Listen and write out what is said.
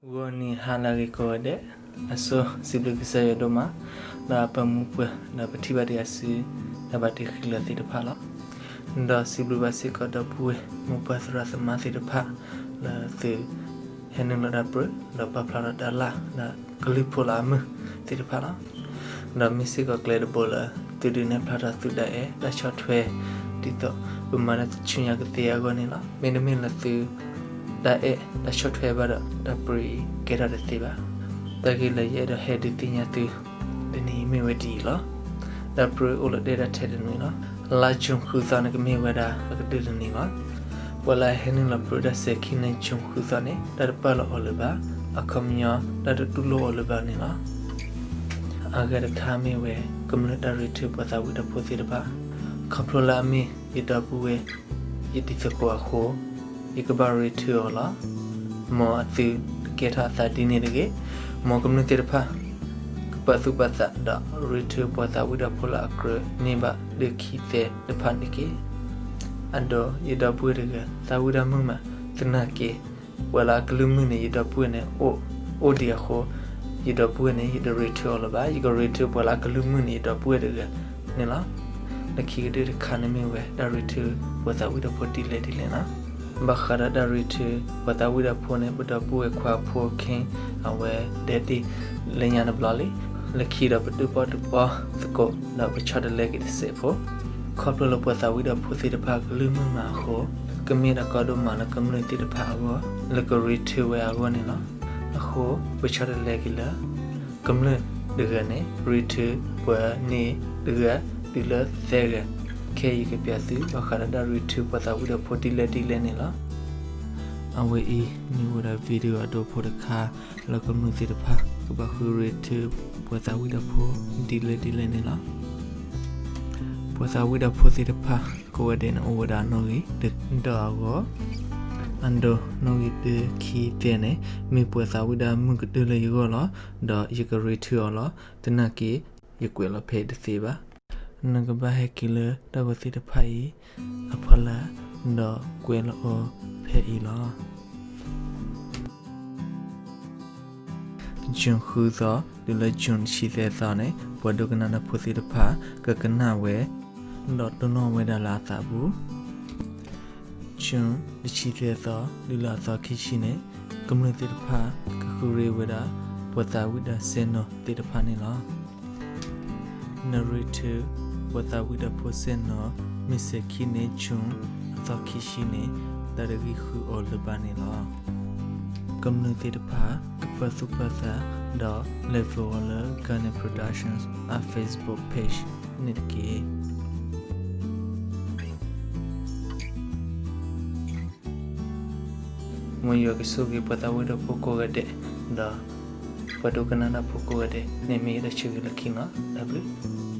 ဂီၤနံၤဟါလၢအဂ့ၤကိးဂၤဒဲး, အဆိ စံးဘျုးကစၢ်ယွၤဒိၣ်မး, ဒီးအပၢ်မူပှၢ် ဒီးပထံၣ်ဘၣ်ဒံးအစု ဒီးဘၣ်တ့ဃံးလၢာ်သ့ၣ်တဖၣ်လီၤ. ဒီးစံးဘျုးဘၣ်စ့ၢ်ကီးဒီပုၢ်ဝဲၢ် မိၢ်ပၢ်သရၣ်သမါသ့ၣ်တဖၣ် လၢသု ဟဲနုာ်လီၤတၢ်ပြၢ ဒီးပာ်ဖျါထီၣ်တၢ်လၢ် ဒီးကလုၢ်ဖိလၢအမုာ်သ့ၣ်တဖၣ်လီၤ. ဒီးမ့ၢ်စ့ၢ်ကီးကျဲတဘိလၢ သုဒုးနဲၣ်ဖျါထီၣ်သုတၢ်အဲၣ်တၢ်ဆီၣ်ထွဲ ဒ်သိးပမၤတၢ်ဆူညါကသ့အဂီၢ်န့ၣ်လီၤ. မ့တမ့ၢ်လၢသုတၢ်အဲၣ်တၢ်ဆီၣ်ထွဲဘၣ်ဒီး တၢ်ပြၢအံၤကဲထီၣ်တသ့ဘၣ်. တၢ်ဂ့ၢ်လၢယအဲၣ်ဒိးဟဲဒုးသ့ၣ်ညါသု တနံၤအံၤမ့ၢ်ဝဲဒ်အံၤလီၤ. တၢ်ပြၢအိၣ်လၢဒဲဒၣ်ထဲတနွံလီၤ. လါ June ဃုသီန့ၣ် ကမ့ၢ်ဝဲဒၣ်အကတၢၢ်တနံၤလီၤ. ပှၤလၢအဟဲနုာ်လီၤပြၢတၢ်စဲၤခံန့ၣ် June ဃုသီန့ၣ် တၢ်တပာ်လီၤအီၤလၢၤဘၣ်, အခီပညီ တၢ်တတူၢ်လိာ်အီၤလၢၤဘၣ်န့ၣ်လီၤ. အဂၤတခါမ့ၢ်ဝဲ ကမျၢၢ်တၢ်ရ့ထၢပှၤသးဝံၣ်ဒီးဖိသ့ၣ်တဖၣ်, ခီဖျိလၢအမ့ၢ်ယဒီပုၢ်ဝဲၢ် ယတံၤသကိးအဃိ ယကဘၣ်ရ့ထၢအီၤလီၤ. မ်အသုတကဲထီၣ်အသးဒ်န့ၣ်တဂ့ၤ. မ်ကမျၢၢ်သ့ၣ်တဖၣ် ကပာ်သူၣ်ပာ်သးဒီးရ့ထၢပှၤသးဝံၣ်ဒီးဖိလၢအကြၢးန့ၢ်ဘၣ်ဒၢခံသဲတဖၣ်န့ၣ်တက့ၢ်. အဒိ ယဒီပုၢ်ဝဲၢ်တဂၤ သးဝံၣ်တၢ်မုာ်မး, သနာ်က့ ပှၤလၢအကလုၢ်မုာ်န့ၣ် ယဒီပုၢ်ဝဲၢ်န့ၣ် အိၣ်ဒံးအဃိ ယဒီပုၢ်ဝဲၢ်န့ၣ် ယတရ့ထၢအီၤလၢၤဘၣ်. ယကရ့ထၢပှၤလၢအကလုၢ်မုာ်န့ၣ် ယဒီပုၢ်ဝဲၢ်တဂၤန့ၣ်လီၤ. လၢခံကတၢၢ်တခါန့ၣ်မ့ၢ်ဝဲ တၢ်ရ့ထၢပှၤသးဝံၣ်ဒီးဖိဒ်လဲၣ်ဒ်လဲၣ်လီၤ. ဘၣ်ဃးဒီးတၢ်ရ့ထၢပှၤသးဝံၣ်ဒီးဖိန့ၣ် ပဒီပုၢ်ဝဲၢ်ခွါဖိခ့ အဝဲဒဲးတ့ၢ်လၢညါတဘျီလံ. လၢခံဒီးပဒုးပီၣ်ဒုးပီၣ်သကိး ဒီးပဆီတလဲက့ၤတစဲးဖိ ခီဖျိလၢပှၤသးဝံၣ်ဒီးဖိသ့ၣ်တဖၣ်ကလုၢ်မုာ်မးအဃိ ကမ့ၢ်တၢ်ကီဒိၣ်မးလၢကမျၢၢ်သ့ၣ်တဖၣ်အဂီၢ် လၢကရ့ထၢဝဲအဂီၢ်န့ၣ်လီၤ. အဃိ ပဆီတလဲက့ၤလၢ ကမျၢၢ်တဂၤန့ၣ် ရ့ထၢပှၤန့ၣ်တဂၤ တုၤလၢသၢဂၤ, ခဲအံၤယကပျးသု ဘၣ်ဃးဒီးတၢ်ရ့ထၢပှၤသးဝံၣ်ဒီးဖိဒ်လဲၣ်ဒ်လဲၣ်န့ၣ်လီၤ. အဝဲအံၤ မ့ၢ်ဝဲဒၣ် video အဒိဖိတခါ လၢကမျၢၢ်သ့ၣ်တဖၣ် ကဘၣ်ဃုရ့ထၢပှၤသးဝံၣ်ဒီးဖိဒ်လဲၣ်ဒ်လဲၣ်န့ၣ်လီၤ. ပှၤသးဝံၣ်ဒီးဖိသ့ၣ်တဖၣ် ကိးဂၤဒဲးန့ၣ် အိၣ်ဝဲဒၣ်နီၣ်ဂံၢ်တဒီးအဂီၢ်, အဒိ နီၣ်ဂံၢ်တခံသဲန့ၣ် မ့ၢ်ပှၤသးဝံၣ်ဒၣ်မုၢ်ကတၢၢ်လၢယဂီၢ်လီၤ. ဒီးယကရ့ထၢအီၤလီၤ. သနာ်က့ ယကွဲးလီၤဖဲအံၤတသ့ဘၣ်. နကဘၣ်ဟဲက့ၤလၢတၢ်ဂီၤသ့ၣ်တဖၣ်အံၤ အဖီလာ် ဒီးကွဲးလီၤအီၤဖဲအံၤလီၤ. June ဃုသီ တုၤလၢ June တဆံသၢသီန့ၣ် ပှၤဒိကနၣ်တၢ်ဖိသ့ၣ်တဖၣ် ကကနၣ်ဝဲ ဒီးတိၢ်နီၣ်ဝဲဒၣ်လၢအသးပူၤ. June တဆံသၢသီ တုၤလၢအသီခံဆံန့ၣ် ကမျၢၢ်သ့ၣ်တဖၣ် ကဃုရ့ဝဲဒၣ် ပှၤသးဝံၣ်ဒီးစဲနီၤသ့ၣ်တဖၣ်န့ၣ်လီၤ. နရ့ထၢ ပှၤသးဝံၣ်ဒီးဖိစဲနီၤ မ့ၢ်စဲၤခံန့ၣ် June အသီခံဆံန့ၣ် တၢ်တဂံၢ်ဃုအီၤလၢၤဘၣ်န့ၣ်လီၤ. ကမျၢၢ်သ့ၣ်တဖၣ် ကပာ်သူၣ်ပာ်သး ဒီးလဲၤ follow အီၤလၢ Garnet Productions အ Facebook page န့ၣ်တက့ၢ်. မ်ယွၤကဆိၣ်ဂ့ၤပှၤသးဝံၣ်ဒီးဖိကိးဂၤဒဲး ဒီးပှၤဒိကနၣ်တၢ်ဖိကိးဂၤဒဲးန့ၣ် မ့ၢ်ယတၢ်ဆၢဂ့ၤလၢခံလီၤ. တၢ်ဘျုး